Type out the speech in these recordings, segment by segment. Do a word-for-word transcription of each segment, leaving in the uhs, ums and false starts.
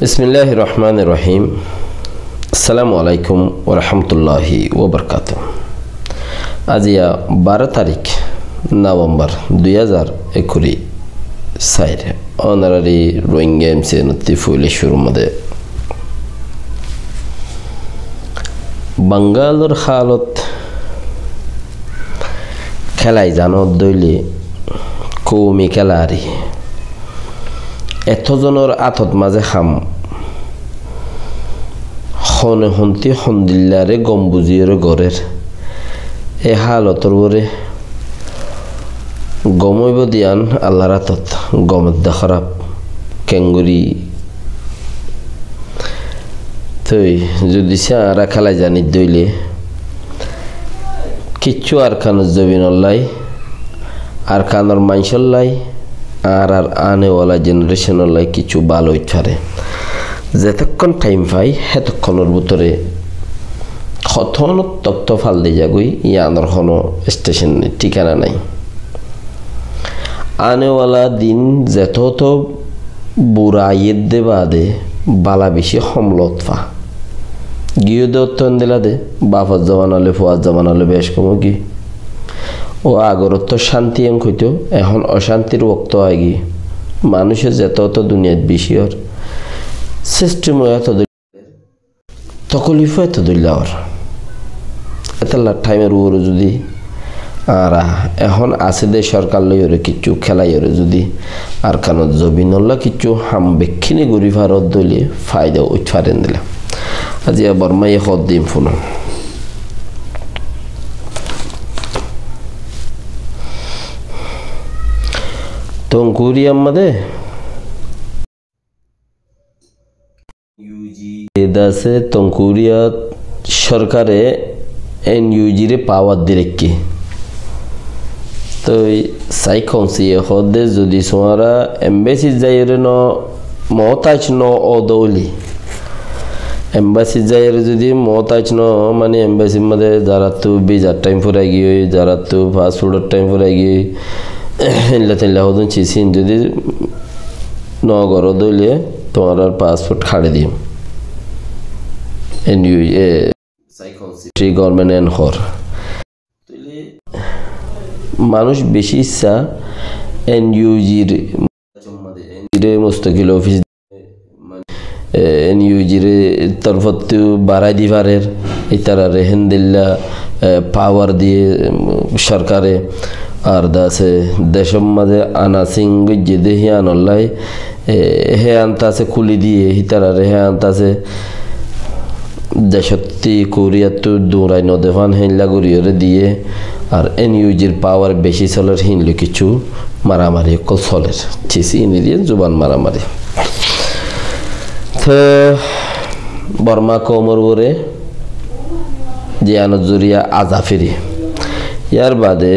Bismilláhir rohmánir rohím. Assalamu aláikum wa rahmatulláhi wa barakátuhu. Aziya baró tarík Novembar dui házar ekkuri sair. Ónorari Rohingya M C N ottú foila cúrur mazé Bangalor hálot kélai zano dóile koumi kéla ar etó zonor átot mazé ham hone hontí hondillare gom buziyóre gorér. E hálotor uore gom óibo de yián Allar átot, gom edde hóraf. Kengori toi zodi se añára kélai zani dóile kiccú Arkanor zobinollái, Arkanor maincóllái, añárar anewala jenerecónollái kiccú bála óit fare. Zetokkón thaim fai, hétokkonor bútore hotónot tokto fal di zagói, yiánor honó estecon nei, thíkana nái. Anewala din zetóto bura aiyér de baade bála bicí hom lot fa. Giyé de ottó endilla de, bafor zobana loi fuar zobana loi bec hom ói giyé. Ó agor ottó cánti en hoitó, ehón ocántir okto aigiyé. Manúic zetóto duniyait bicí ór, sistem ó eto dóilla, tokolif ó eto dóilla ór. Etolla thaimor uore zodi añára ehón asé de sorkar loiyóre kiccú kélaiyóre zodi Arkanor zobinolla kiccú ham bekkíni gorí faro dóile faida óit fare endilla. Aziya Bormaye hoó de yián fúno. Tongkuriyar mazé N U G de asé, Tongkuriya sorkare N U G re pawar di raikké. Toi sai kounsile hoó de zodi tuáñra embassy zaiyóre no, muhtac no ó dóile, embassy zaiyóre zodi muhtac no ó, mani embassy mazé zarattú visa r thaim furai giyói, zarattú passport r thaim furai giyói, héilla téilla hodún cis ín zodi no goró dóile tuáñrar passport hári diyum. N U G, e, government en hoór. Tóile manúic bicí issá N U G r, N U G r mustokil office, e, N U G r torfóttu barái di farer, ítarare héndilla, e, pawar diyé, um, sorkare. Ar de asé decór mazé anasin goijjé de híanollái, e, hé anta asé kúli diyé, hítarare hé anta asé decótti Kouriyattu durai no de fán héilla goríyore diyé. Ar N U G r pawar bicí soler, híin loi kiccú maramari ókkol soler. Cis ín eriya zuban maramari. Te Borma koumor uore de yiánor zoriya aza firi. Yar baade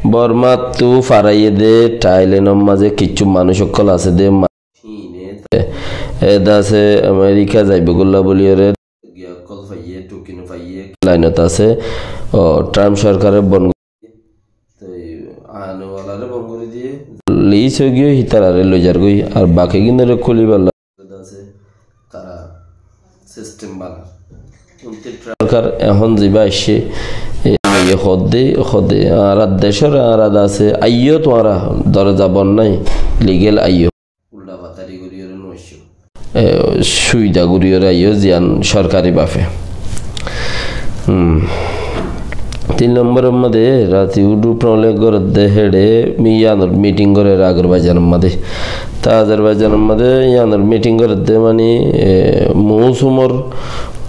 Bormattu faraiyé de Thailand or mazé kiccú manúic ókkol asé de ma-, e, e, de asé America zaibolla buliyóre giya ókkol faiyé, tukin faiyé, lainot asé. Ó, Trump sorkare bon gorí diyé. Toi anewalaré bon gorí diyé. Lis ói giyé, hítararé loi zargói. Ar bakigínore kúliballa de asé, tará sistem banar. Sorkar ehón ziba aiccé, e, iye hoó de, hoó de, añárar decór, añárar de asé, aiyó tuáñra, doroza bon nái, ligel aiyó. Ulda fatari goríyore no aiccó. E, suida goríyore aiyó, ziyán sorkari bafe. Hmm. Tin nombor or mazé rati udu problem gorer de héçe mi yiánor meeting gorer Azerbaijan or mazé. Ta Azerbaijan or mazé yiánor meeting gorer de mani, e, mousumor,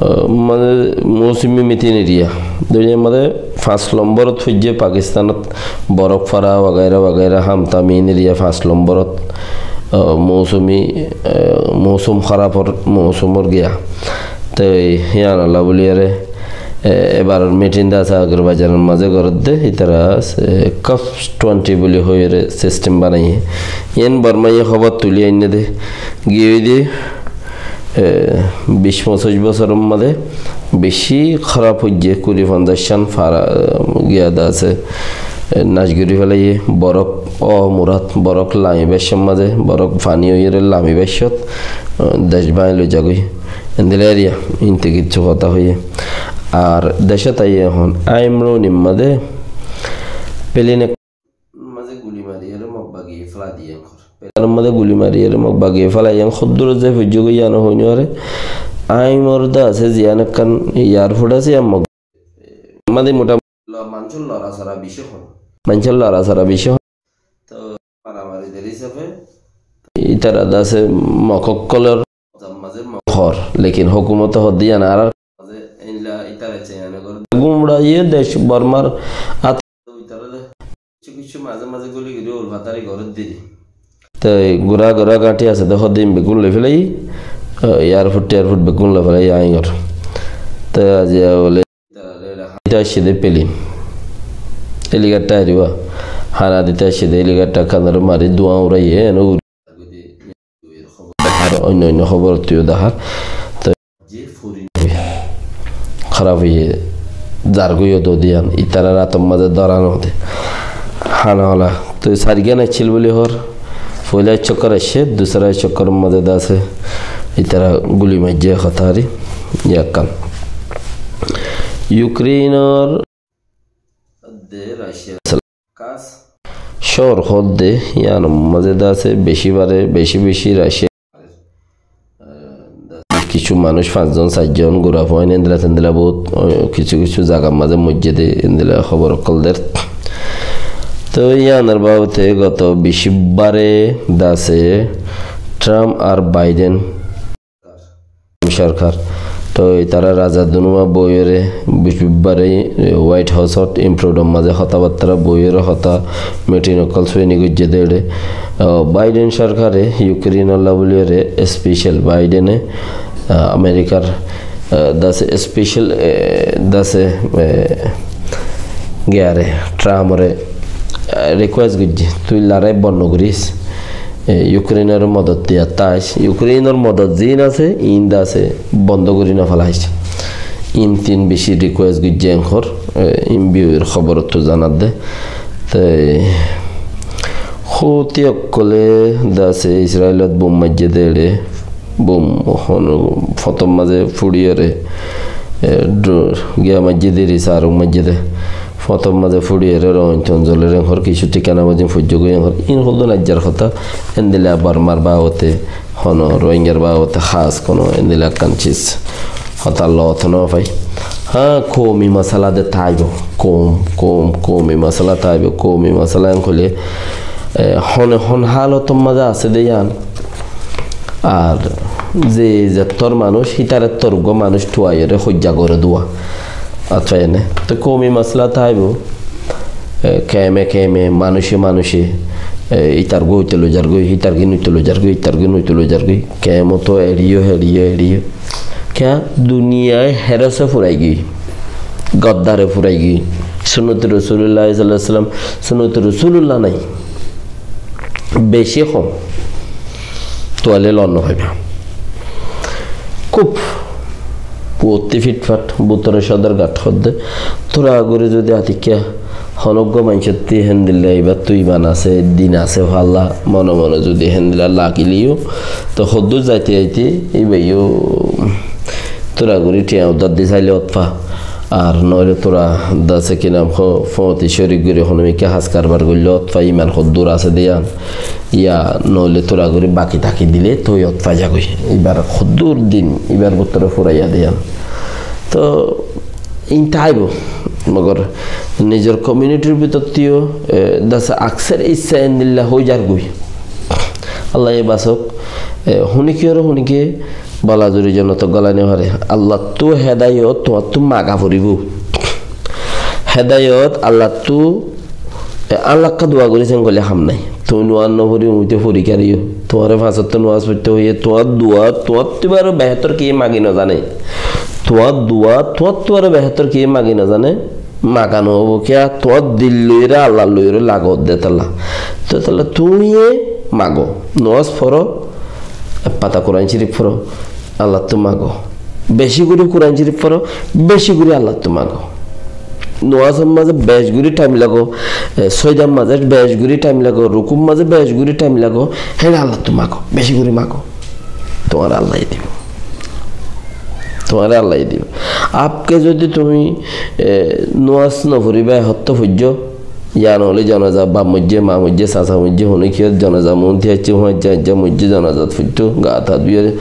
e, mani mousumi meeting eriya. Duniyar mazé fañs lomborot foijjé Pakistanot borof fora wagaira wagaira ham tam in eriya fañs lomborot, e, mousumi, e, mousum hórafor mousumor giya. Te yiánolla buliyóre, e, ebaror meeting de asé Azerbaijanor mazé gorer de, ítara, e, COP twenty buli hoiyóre sistem banaiyé. Yián Bormaye hóbor tuli ainné de, giyói de, e, bic foñsic bosóror mazé bicí hóraf óijje, kuri fonzaic cán fara, e, giya de asé. e, nác gorí félaiye, borok ómurat, borok lami báiccót mazé, borok faní óiyore lami báiccót, e, dec báñgi loi zagói. Endilla eriya, inte kessú hotá hoiyé. Ar decót aiyé ehón, aimroni mazé pelin ek mazé guli mariyore mok bagiyé félai diyé enkor. Pelin mazé guli mariyore mok bagiyé félai, yián hoddúr ze foijjé goi yián hoi no fare. Aimor de asé, ziyán ekkán airport asé, yián mok mazé mota-, lo-, manúcor lorasora beci hom. Manúcor lorasora beci hom. Tó maramari der hísafe ítara de asé mok ókkolor mazé mok hór, lekin hókumote hoó de yián añárar mazé eilla ítara ceyane gorér. Gumraiyé dec Bormar át-, ítara de kessú kessú mazé mazé guli guli ulfatari gorér deri. Te gura gura gañthi asé de hoó de ín beggún loi félaiye, e, airport airport beggún loi félaiye aññí gor. Te aijja bóle ítara accé de pelin. Helicopter airiba. Hána dite accé de helicopter ekkánore mari dúa uraiye, ene uri. Ar oinno oinno hóbor tui dahár. Te háraf óiye zargói de yián, ítarar átor mazé dóra no de. Hána ola, tui sairgán accíl buli hoór. Foila ek cokkor aiccé, dusra ek cokkor mazé de asé, ítara guli maijjé hotá ar, yián ekkán. Ukrainor de Racia cóor hoó de, yián mazé de asé, beci bare, beci beci Racia. Kessú manúic fañszon, sairjon gura fuain endilla tendilla bout, o, kessú kessú zagar mazé moijjé de, endilla hóbor ókkol der. Tó yiánor babote goto bicíbbare de asé Trump ar Biden sorkar. Tó ítara raza dunúa boiyóre bicíbbare, e, White House ot imprudor mazé hotábattara boiyóre hotá mitin ókkol suini goijjé de ére. O, Biden sorkare Ukrainolla buliyóre special Bidene, a, Amerikar, a, de asé special, e, de asé, e, giyare Trumpore, e, request goijjé, tui lorai bon no goris. E, Ukrainor modot diya táis, Ukrainor modot ziín asé, iín de asé, bondo gorí no félais. Iín tin beci request goijjé enkor, e, iín biuir hóborottú zanar de. Te Houthi ókkole de asé Israilot bom maijjé de ére, bom hon fótom mazé fúçiyóre, e, dro-, giya maijjé de ére, saruk maijjé de. Fótom mazé fúçiyóre rointon zoler enkor, kessú thikana mazé foijjé goi enkor. Iín hoddún aijjar hotá, endilla Bormar babote, hono Rohingyar babote hás hono endilla ekkán cis hotá loot no fai. Há, koumi masala de táibo, koum, koum, koumi masala táibo, koumi masala en hoilé, e, hone hon hálotor mazé asé de yián. Ar ze zettór manúic, hítarettór uggúa manúic tuaiyóre hoijja goré dua. Añára ene. Te koumi masala táibo, e, keme keme, manúice manúice, e, ítar gún uite loi zargói, ítar gún uite loi zargói, ítar gún uite loi zargói. Kemot to eriyó, eriyó, eriyó. Kiyá duniyai herose furai giyói, goddare furai giyói. Sunnoti Rosulullah sallallahu alaihi wasallam, sunnoti Rosulullah nai. Beci hom. Tuáile lon no faiba. Kúb uottí fitfat, bútore Sodorghat hoó de. Tura gorí zodi atikká honó uggúa maincótti héndilla ibattú iman asé, din asé, falla mone mone zodi héndilla lagileyó, to hoddúr zaite zaite ibaiyó tura gorí thiañ udar di sailé ótfa. Ar noóile tura de asé ki nam hoó, foóñti córik gorí honó mikká has karbar goillé ótfa, iman hoddúr asé de yián. Ya noóile tura gorí baki taki dilé toi ótfa zagói. Ibar hoddúr din, ibar bútore furaiya de yián. To iín táibo, mogor nizor komiunitir bútottíyo, e, de asé akser issá endilla hoi zargói. Allaye basók, e, hunikiyóre hunikiye bala zuri jonnotot gólai no fare. Allattú hedayot tuáñttú maga foribó. Hedayot Allattú, e, Allahkká dua gorí sen goillé ham nái. Tuñí nuáz no fori, uñíte fori kariyó. Tuáñre fañs ottó nuáz foitté hoiyé, tuáñr dua, tuáñttú ibáre behétor kiyé magi no zane. Tuáñr dua, tuáñttú ibáre behétor kiyé magi no zane. Maga no óibo kiyá, tuáñr dil loiyóre, Allar loiyóre lagot de tálla. Te tálla tuñí mago, nuáz foró, ek fata Kuran Córif foró, Allattú mago. Beci gorí Kuran Córif foró, beci gorí Allattú mago. Nomazor mazé bec gorí thaim lago, e, sóidar mazé bec gorí thaim lago, rukur mazé bec gorí thaim lago, héçe Allattú mago, beci gorí mago. Tuáñre Allaye dibo. Tuáñre Allaye dibo. Abke zodi tuñí, e, nomaz no foribá, hottó foijjó, yián óile jonaza, baf moijjé, maa moijjé, sasa moijjé, hone kiyót jonaza, monti aiccé, huáñijja, aijja moijjé, jonazat foittó, gaa-taa dúiyore.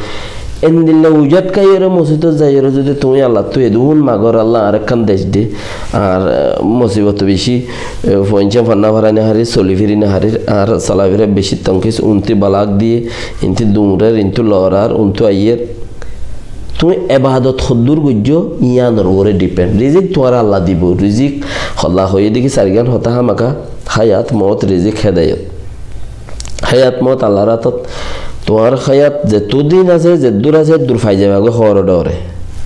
Endilla ujat kaiyore mosjidot zaiyore zodi tuñí Allattú edún magor, Allah añáre ekkán dec de, añár, e, mosibot beci, e, foinsá fanna farai no farir, soli firi no farir, añár solafira beci tonkis, untú balak diye, intú duñrer, intú lorar, untú aiyer. Tuñí ebadot hoddúr goijjó, yiánor uore dipend. Rizik tuáñre Allah dibo, rizik Allah hoiyé de ki sairgán hotá hámaka, háyat, moot, rizik, hédayot. Háyat moot Allar átot. Tuáñr háyat zettú din asé, zeddúr asé, eddúr fai zaibá goi hoóre dhoóre.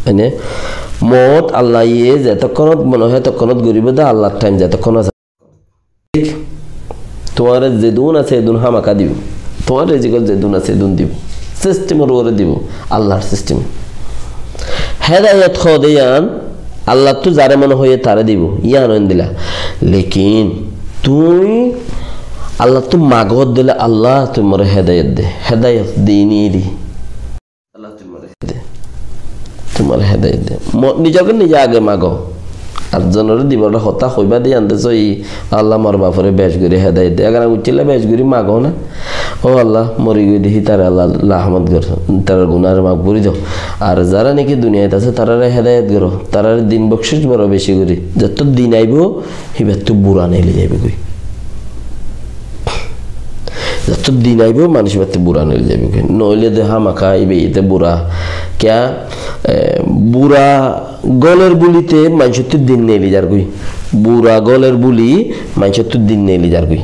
Mane, moot Allaye zetókkonot mone hoó, etókkonot goríbo de, Allar thaim zetókkon asé. Tuáñre zedún asé, edún hámaka dibo. Tuáñr rizikot zedún asé, edún dibo. Sistemor uore dibo, Allar sistem. Hédayot hoó de yián, Allattú zaré mone hoiyé taré dibo, yián endilla. Lekin tuñí Allattú mago dile, Allah, tui more hédayot de, hédayot dini di. Allah, tui more hédayot de. Tui more hédayot de. Mo-, nizorgán nize age mago. Ar zonore dibar hotá hoibá de yián de sóiyi, Allah, mor bafore bec gorí hédayot de. Egana uccíle bec gorí mago na. Ó Allah, mori giyé de hítare Allah rahmot gor, tarar gunáre maf gorí do. Ar zará niki duniyait asé, tarare hédayot goró, tarare din bokcic boro beci gorí. Zettó din aibó, híbattú bura neeli zaibói goi. Zettó din aibó, manúic híbattú bura neeli zaibói goi. Noóile de hámaka íba iyete bura. Kiyá, e, bura goler bulite manúicottú din neeli zargói. Bura goler buli manúicottú din neeli zargói.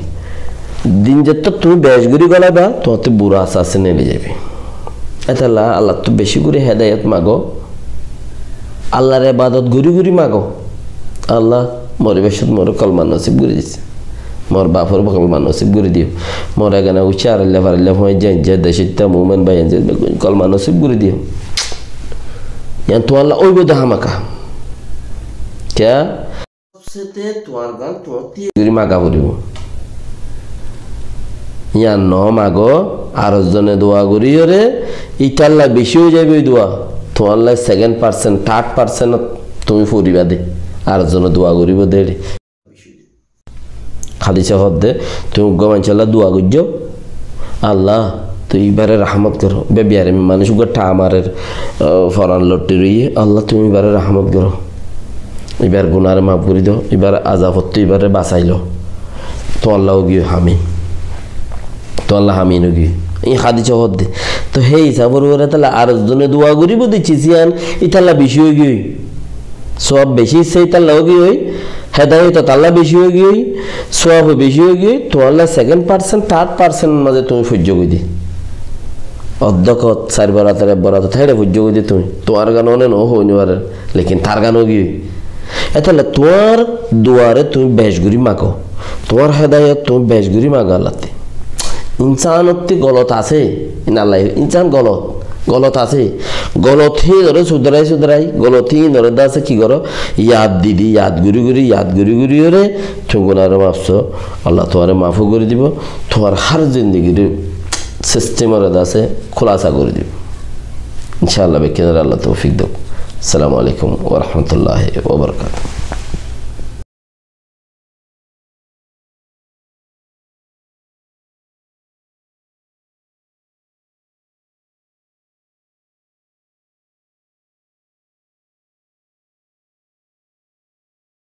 Din zettó tuñí bec gorí golaibá, tuáñttú bura asté asté neeli zaibói. Étalla Allattú beci gorí hédayot mago. Allar ebadot gorí gorí mago. Allah, moribar cómot more kolma nosib gorí diyo. Mor bafore kolma nosib gorí diyo. Mor egana uccá ar illa far illa fuain jan je decitta mumen baiyan je kolma nosib gorí diyo. Yián tuáñlla óibo de hámaka. Kiyá? Sobsete tuáñr gan tuáñttú gorí maga foribó. Yián no mago, ar zone dua goríyore, ítalla beci ói zaibói dua. Tuáñlla second person, third person tuñí foribá de. Ar zone dua goríbo de. Hádise hoó de, tuñí uggwá maincólla dua goijjó, Allah, tui íbare rahmot gor. Be biyarim manúic uggwá tha marer, ah, foran lotti roiyé, Allah, tui íbare rahmot gor. Íbar gunáre maf gorí do, íbar azabottú íbare basai lo. Tuáñlla ói giyói hamin. Tuáñlla hamin ói giyói. Í hádise hoó de. Toh hé hísafor uore tala ar zone dua goríbo de ciz yián, ítalla beci ói giyói. Suab beci issé ítalla ói giyói. Hédayot talla beci ói giyói, suab beci ói giyói, tuáñlla second person, third person mazé tuñí foijjó goi de. Oddókot, sair borator ek boratot héçe foijjó goi de tuñí. Tuáñr gan one no hoi no farer, lekin tar gan ói giyói. Étalla tuáñr duare tuñí bec gorí mago. Tuáñr hédayot tuñí bec gorí mago Allattú. Insanottú golot asé, in Allah, insan golot, golot asé. Golot híinore sudarai sudarai, golot híinore de asé ki goró, yad di di, yad gorí gorí, yad gorí gorí ore, tuñí gunáre maf só, Allah tuáñre maf gorí dibo, tuáñr hár zindigir sistemore de asé, kúlasa gorí dibo. Incállah, bekkúnore Allah toufik douk. Assalamu alaikum wa rahmatullahi wa barakatuhu.